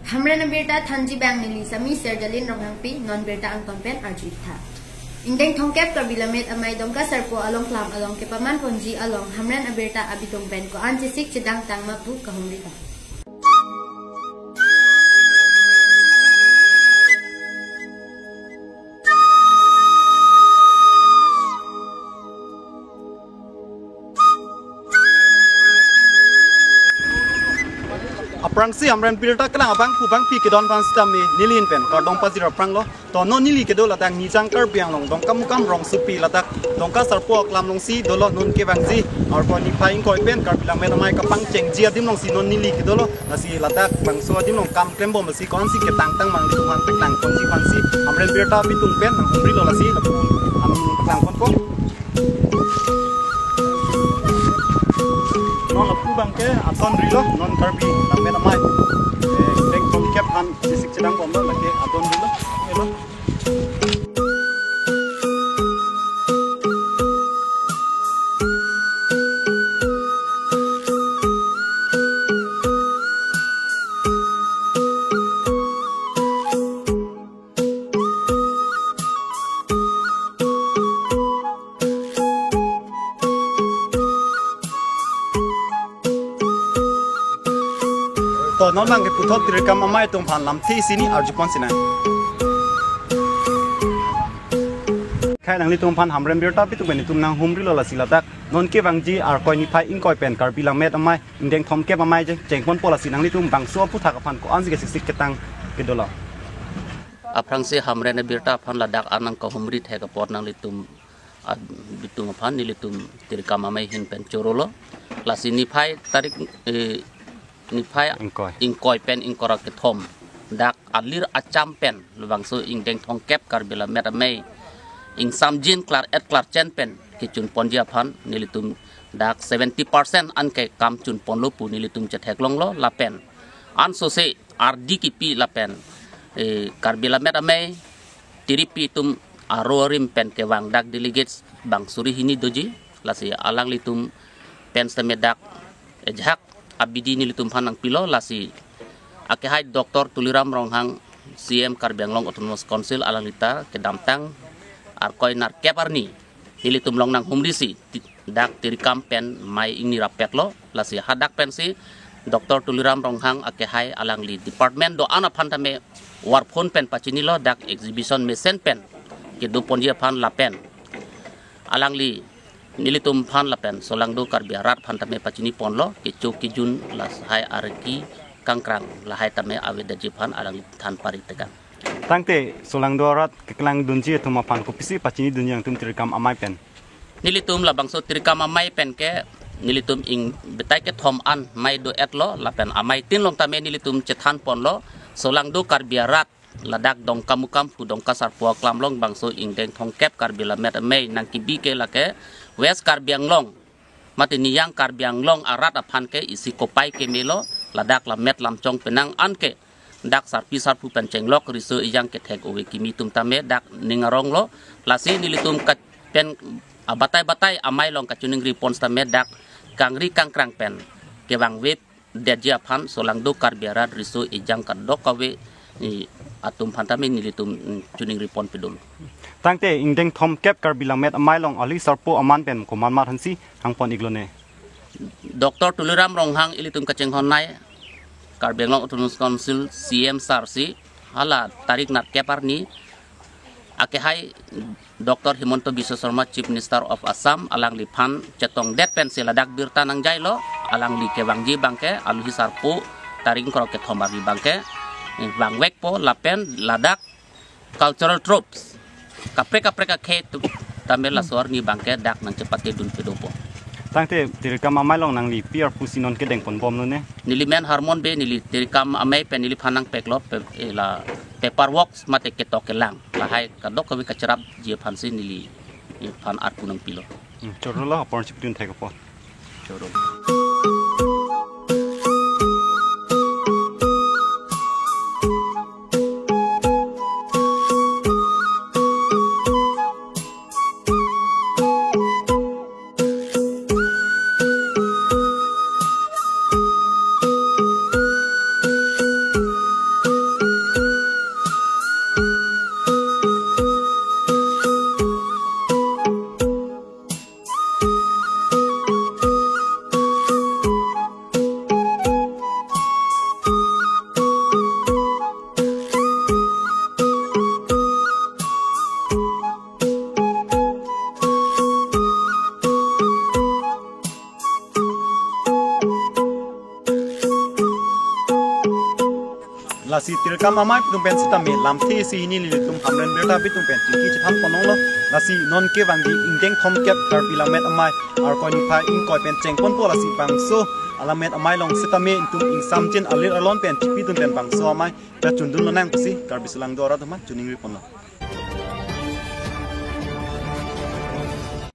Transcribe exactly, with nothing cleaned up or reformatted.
Hamren abirta thanji abang neli Sami Serjalin Ronghangpi, non birta angton pen arju-ik tha. Ingdeng thomkep Karbi Lammet Amei Dongka Sarpo along klam along kepaman ponji along Hamren abirta abitung pen ko-an chesik chedang tang ma pu kahumri tha. Aphrangsi Hamren birta kelang abangphu bangphi kedon aphan sitame neli ahin pen kardom pajir aphrang lo. To non neli kedo ladak Nijang Karbi Anglong Dongkamukam rongsopi ladak Dongka Sarpo aklam alongsi dolo. Non kevangji Arkoi niphai ingkoi pen Karbi Lammet Amei kapangchengji adim alongsi non neli kedo lo. Lasi ladak bangso adim along kam klembom lasi ko-ansi ketang tang ma nanglitum aphan paklang ponji aphansi Hamren birta abitung pen nanghumri lo, lasi lapu an paklang ponpo. Non lapu abangke adon rilo, non Karbi Lammet Amei, eh, ingdeng thomkep aphan chesik chedang bomlo, lake adon rilo. Elo. To non abangke puthot tirikam amei atum aphan lamthe isi arjupon sinang. Khei nanglitum aphan Hamren birta abitung pen itum nanghumri lo, lasi ladak non kevangji Arkoi niphai ingkoi pen Karbi Lammet Amei ingdeng thomkep amei je chengponpo, lasi nanglitum bangso aphuthak aphan ko-ansi kesik sik ketang kedo lo. Aphrangsi Hamren abirta aphan ladak an nangkahumri thek apot nanglitum abitung aphan nelitum tirikam amei ahin pen choro lo. Lasi niphai tarik, eh, niphai ingkoi. Ingkoi pen ingkoi ra kethom dak alir acham pen labangso ingdeng thomkep Karbi Lammet Amei ingsamjin klar-et klarchen pen kechun ponji aphan nelitum dak seventy percent anke kam chun ponlo pu nelitum chetheklonglo. Lapen ansose ardi kipi lapen, eh, Karbi Lammet Amei tiripi atum aro arim pen kevang dak delegates bang suri hini doji, lasi alanglitum pen sitame dak ejahak abidi nelitum aphan nangpilo, lasi akehai Doctor Tuliram Ronghang, C M Karbi Anglong Autonomous Council, alangli ta kedamtang Arkoi nerkep arni nelitum along nanghumrisi ti-, dak tirikam pen mei ingni rapetlo, lasi hadak pensi Doctor Tuliram Ronghang akehai alangli department do-an aphan tame war phone pen pachinilo, dak exhibition mesen pen kedo ponji aphan lapen alangli nelitum aphan lapen solangdo Karbi arat aphan tame pachini ponlo, kecho kejun lahai arki kangkrang lahai tame avedetji aphan alangli than pari tekang. Tangte solangdo arat keklangdunji atum aphan kopisi pachini dunji nangtum tirikam amei pen? Nelitum labangso tirikam amei pen ke nelitum ing betai kethom an mei do-etlo, lapen amei tin along tame nelitum chethan ponlo, solangdo Karbi arat ladak Dongkamukam pu Dongka Sarpo aklam along bangso ingdeng thomkep Karbi Lammet Amei nangkebi ke lake West Karbi Anglong mate Nijang Karbi Anglong arat aphan ke isi kopai kemelo, ladak lammet lamchong penang anke dak sarpi sarpo pen chenglok riso ejang kethek ove kimi atum tame dak ning aronglo, lasi nelitum ka-, pen abatai batai amei along kachiningri pon sitame dak kangri kangkrang pen kevang avedetji aphan solangdo Karbi arat riso ejang kadokave, eh, atum aphan tame nelitum, mm, chiningri ponpe dolo. Tangte ingdeng thomkep Karbi Lammet Amei along alir sarpo aman pen komat mat aphansi hangpon-iklone? Doctor Tuliram Ronghang ilitum kachinghon nei, Karbi Anglong Autonomous Council C M sir si hala tarik nerkep arni akehai Doctor Himanta Biswa Sarma, Chief Minister of Assam, alangliphan chetongdet pensi ladak birta nangjailo, alangli kevangji abangke aluhi sarpo tarik ingkoi ra kethom arni abangke, eh, vangvekpo lapen ladak cultural troupes kaprek kaprek akhei atum tame laso arni abangke dak nangchepatedunpe dopo. Tangte tirikam amei along nangli pi arpusi non kedeng ponbomlone? Neli men Harmon Bey, neli tirikam amei pen neliphan nangpeklo pe-, eh, la paperwork mate ketok kelang lahai kadokave kacherapji aphansi neliphan arpu nangpilo. Hmm, choro lo, apor chipdun thek apor. Choro. Lasi Tirkam Amei atum pen sitame lamthe isi hini nelitum Hamren birta atum pen chingki chethan ponlonglo. Lasi non kevangji ingdeng thomkep Karbi Lammet Amei Arkoi niphai ingkoi pen chengponpo, lasi bangso alammet amei along sitame itum ingsamjin alir alon pen chipidun pen bangso amei pachundun lonang pusi Karbi Sulang do arat atum aphan choningri ponlo.